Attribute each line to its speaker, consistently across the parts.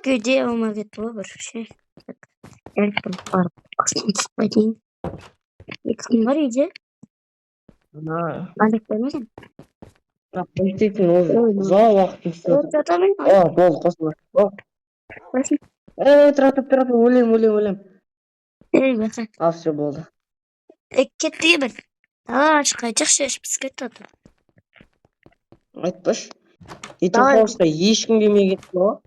Speaker 1: Токиоде болмай кетті ғой бір ше. Так, бір барып қасынан түсіп қайтайын. Екі кім бар үйде?
Speaker 2: Ана,
Speaker 1: Алик бар ма екен?
Speaker 2: бірақ не істейтін ол
Speaker 1: Ой,
Speaker 2: ұзақ уақыт не істеп
Speaker 1: Ой, жатамын.
Speaker 2: О, болды, қосылды. О,
Speaker 1: Басын.
Speaker 2: Ей, тұра тұр, тұра тұр, өлем, өлем, өлем.
Speaker 1: Ей, баса.
Speaker 2: Ал, все, болды.
Speaker 1: Ей, кетті бір. Далаға шыққайтайықшы, іш пісіп кетті ата.
Speaker 2: Айтпашы. Итің
Speaker 1: Давай.
Speaker 2: Хаусқа ешкім келмей кетті ғой.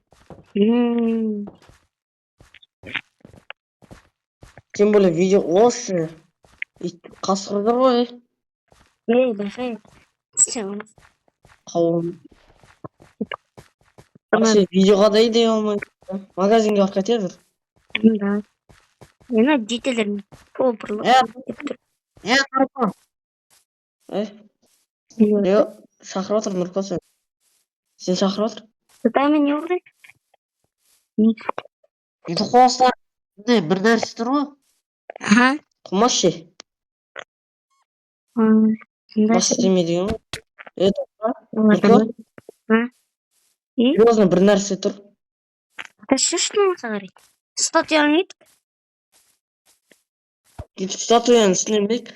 Speaker 2: Тем более видео осы. Ит қасқырдар ғой.
Speaker 1: Ей, баса. Сен
Speaker 2: Қауым. Вообще видеоға да идей алмай. Магазинге барып кетеді.
Speaker 1: Да. Ена жителдер поварлық
Speaker 2: Э,
Speaker 1: деп тұр.
Speaker 2: Е, Нұрко. Е,
Speaker 1: Не
Speaker 2: е, шақырып отыр Нұрко сен. Сен шақырып отыр.
Speaker 1: Жатамын, не болды?
Speaker 2: Үйді қоса. Не, бір нәрсе тұр ғой.
Speaker 1: Аха.
Speaker 2: Қумаш ше.
Speaker 1: Сонда
Speaker 2: Бас істеме деген ғой. Е,
Speaker 1: олардан А? И?
Speaker 2: Серьезно, бір нәрсе тұр.
Speaker 1: Тащишь на қарай. Статуяны не?
Speaker 2: Кетіп статуяның үстіне мінейік.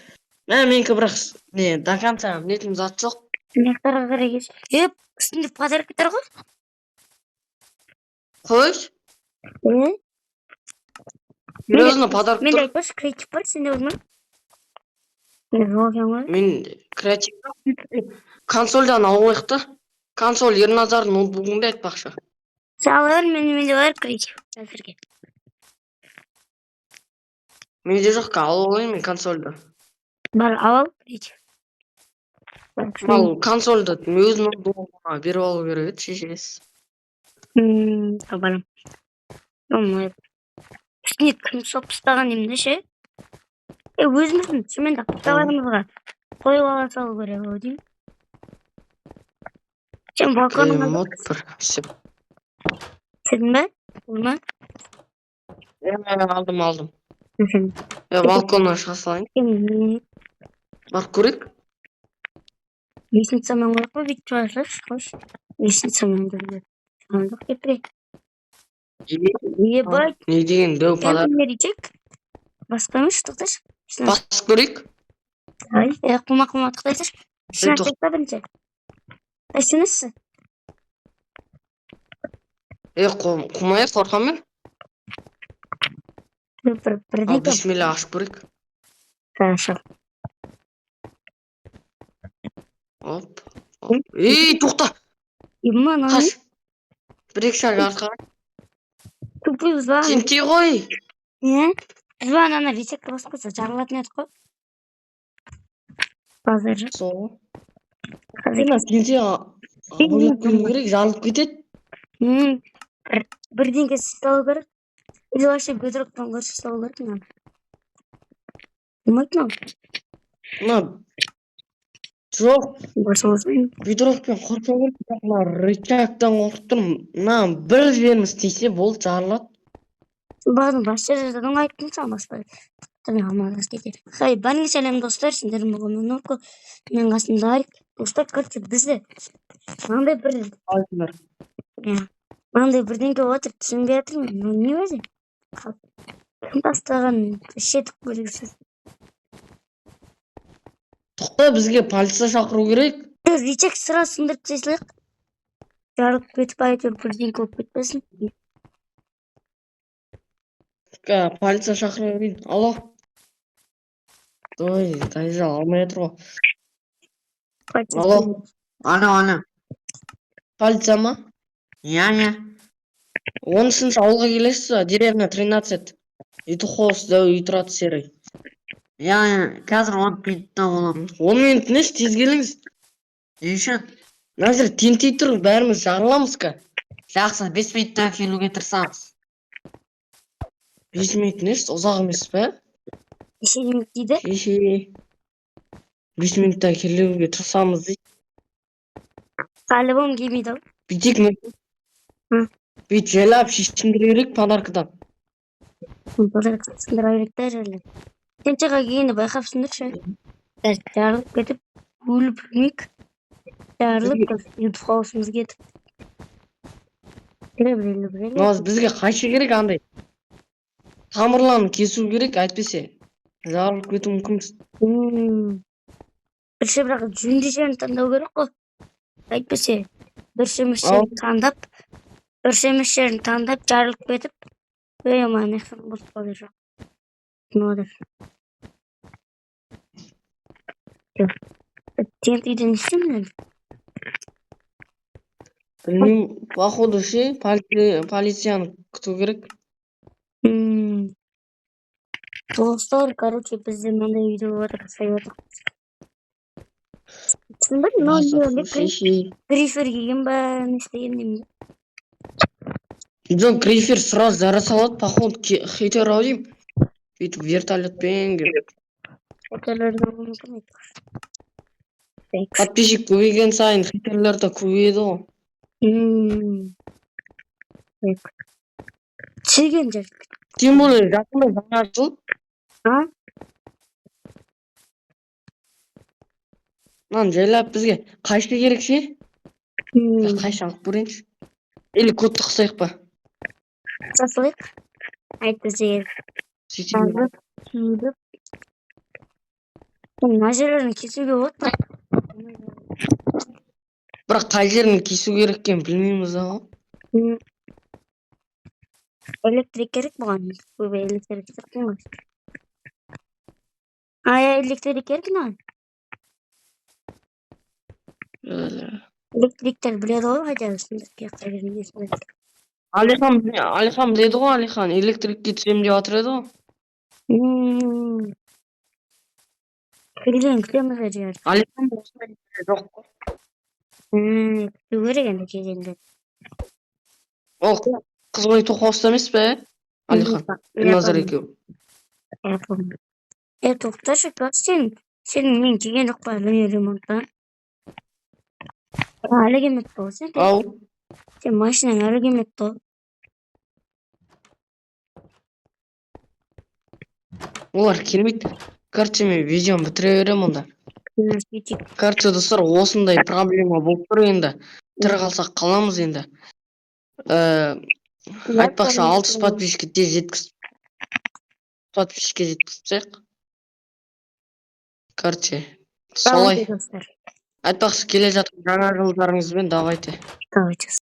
Speaker 2: Мә, менікі бірақ не, до конца мінетін зат жоқ.
Speaker 1: Мына қарай кеш. Еп, үстінде подарок тұр ғой.
Speaker 2: Қойш.
Speaker 1: Е?
Speaker 2: Серьезно, подарок
Speaker 1: Менде
Speaker 2: тұр.
Speaker 1: Айтпашы, креатив бар, сенде бар ма? Менде жоқ екен ғой.
Speaker 2: Мен креатив консольдан алып алайық та. Консоль Ерназардың ноутбугында айтпақшы.
Speaker 1: Сен ала бер, менде бар креатив. Әзірге.
Speaker 2: Менде жоқ, алып алайын мен консольді.
Speaker 1: Бар, ал ал креатив. Бар,
Speaker 2: Ал консольді өз ноутбугыма беріп алу керек еді шешесі.
Speaker 1: Барам. Болмайды. Үстіне кім соғып тастаған деймін де ше. Е, өзіміздің шынымен де қалталарымызға қойып ала салу керек ау деймін. Сен балконға
Speaker 2: Мод бір. Все.
Speaker 1: түсірдің бе? Болды ма?
Speaker 2: Е, алдым, алдым.
Speaker 1: Мхм.
Speaker 2: Е, балконнан шыға салайын.
Speaker 1: Сен
Speaker 2: Барып көрейік.
Speaker 1: Лестницамен қойып қой, бүйтіп шыға салшы, қойшы. Лестницамен жүрді. Жоқ кетпей. Ебать,
Speaker 2: Не деген дәу подарок.
Speaker 1: не рычаг? Басып қоймашы, тоқташы. Шына,
Speaker 2: Басып көрейік.
Speaker 1: Ай, е, қума, қума, тоқтайсың. Шына
Speaker 2: тоқ-
Speaker 1: ашайық та бірінші. Қайсынысы?
Speaker 2: Е, қумай, қорқамын мен.
Speaker 1: Бір
Speaker 2: Ал,
Speaker 1: бірдеңе.
Speaker 2: бисмилля, ашып көрейік.
Speaker 1: Хорошо.
Speaker 2: Оп. Оп. Ей, тоқта.
Speaker 1: Има, мынау не?
Speaker 2: Қаш. Бір екі шаг артқа.
Speaker 1: Тупой взлом.
Speaker 2: Тентек ғой.
Speaker 1: Не? Біз бағана ана рычагты басып қойса, жарылатын едік қой. Базар жоқ.
Speaker 2: Сол.
Speaker 1: Қазір
Speaker 2: Мына тентек абайлап келу керек, жарылып кетеді.
Speaker 1: Бір бірдеңке салу керек. Или вообще бедроктан көрші салу керек мынаны. Болмайды мынау.
Speaker 2: Мына жоқ,
Speaker 1: Баса баспаймын.
Speaker 2: Бедрокпен қорқу керек, бірақ мына рычагтан қорқып тұрмын. Мына бір жеріміз тисе болды, жарылады.
Speaker 1: Бағана бас жерден айттым саған баспай. Мен амандасып кетейін. Хай, бәріңе сәлем, достар, сендермен болған мен Нұрко. Менің қасымда Арик. Достар, короче, бізде мынандай бір
Speaker 2: Айтыңдар.
Speaker 1: Иә, мынандай бірдеңке болып жатыр, түсінбей жатырмын. Мынау не өзі? Кім тастаған шетік белгісіз.
Speaker 2: Тоқта, бізге полиция шақыру керек.
Speaker 1: Рычаг сразу сындырып тастай салайық. Жарылып кетіп, әйтеуір бірдеңке болып кетпесін.
Speaker 2: Полиция шақыра берейін. Алло. Ой, Тайжан алмай жатыр ғой.
Speaker 1: Полиция.
Speaker 2: Алло.
Speaker 3: Алло, алло.
Speaker 2: Полиция ма?
Speaker 3: Иә.
Speaker 2: 13-ауылға келесіз ба? Деревня 13. Итухоус дәу үй тұрады, серый.
Speaker 3: Иә, қазір 10 минутта боламын.
Speaker 2: 10 минут несі, тез келіңіз.
Speaker 3: Не үшін?
Speaker 2: Мына жер тентей тұр, бәріміз жарыламыз ка.
Speaker 3: Жақсы, 5 минутта келуге тырысамыз.
Speaker 2: 5 минут несі, ұзақ емес па?
Speaker 1: Неше минут дейді?
Speaker 2: Шеше. 5 минутта келуге тырысамыз дейді.
Speaker 1: По-любому келмейді ау.
Speaker 2: Бүйтейік,
Speaker 1: М.
Speaker 2: бүйтіп жайлап шешіндіре берейік подаркадан.
Speaker 1: Подарок сындыра берейік та жайлап. Тентеға келгенде байқап сындыршы. Бәрі жарылып кетіп, өліп өлмейік. Жарылып, ютуб хаусымыз кетіп. Біле.
Speaker 2: Мынау бізге қайшы керек, андай тамырларын кесу керек, әйтпесе жарылып кетуі мүмкін.
Speaker 1: Бірінші, бірақ жөнді жерін таңдау керек қой. Әйтпесе дұрыс емес
Speaker 2: Ал.
Speaker 1: жерін таңдап, дұрыс емес жерін таңдап, жарылып кетіп, ей, ана болып қалды жоқ. Отыр. TNT-ден не істеймін енді?
Speaker 2: Білмеймін, походу ше, полицияны күту керек.
Speaker 1: Достар, короче, бізде мынандай видео болып жатыр, жасай жатыр. Түсінбедім, мынау не,
Speaker 2: Шеше.
Speaker 1: Грифер киген ба, не істеген деймін.
Speaker 2: Жоқ, грифер сразу жара салады, походу, хейтер ау деймін. Бүйтіп вертолетпен келіп.
Speaker 1: Хейтерлер де болуы мүмкін, айтпақшы. Так.
Speaker 2: Подписчик көбейген сайын хейтерлер де көбейеді ғой.
Speaker 1: Так. Түсірген жер.
Speaker 2: Тем более жақында жаңа жыл.
Speaker 1: А?
Speaker 2: Мынаны жайлап бізге қайшы керек ше? Қайшы алып көрейінші. Или кодты қысайық па?
Speaker 1: Жасалайық. Әйтпесе
Speaker 2: Сөйтіп
Speaker 1: жазып, түйіп. Мына жерлерін кесуге болады ба?
Speaker 2: Бірақ қай жерін кесу керек екенін білмейміз ғой.
Speaker 1: Электрик керек бұған. Көбі электрик керек ғой. А, электрик керек маған. Электриктер біледі ғой, хотя бы сендерге қай жерін кесу керек.
Speaker 2: Алихан біледі ғой, Алихан электрикке түсемін деп жатыр еді ғой.
Speaker 1: Келген күтеміз жер.
Speaker 2: Алихан осындай жерде жоқ қой.
Speaker 1: Күту керек енді кезеңде.
Speaker 2: Ол қыз ғой, тоқауыста емес пе? Алихан, Назар екеуі.
Speaker 1: Я помню. Е, тоқташы, как сен мен келген жоқ па міне ремонттан? Әлі келмепті ғой сен.
Speaker 2: Ау,
Speaker 1: Сен машинаң әлі келмепті ғой.
Speaker 2: Олар келмейді. Короче, мен видеоны бітіре беремін онда.
Speaker 1: Сөйтейік.
Speaker 2: Короче, достар, осындай проблема болып тұр енді. Тірі қалсақ қаламыз енді. Айтпақшы, 600 подписчикке тез жеткізіп, подписчикке жеткізіп тастайық. Короче, солай.
Speaker 1: Давайте, достар.
Speaker 2: Айтпақшы, келе жатқан жаңа жылдарыңызбен, давайте.
Speaker 1: Давайте.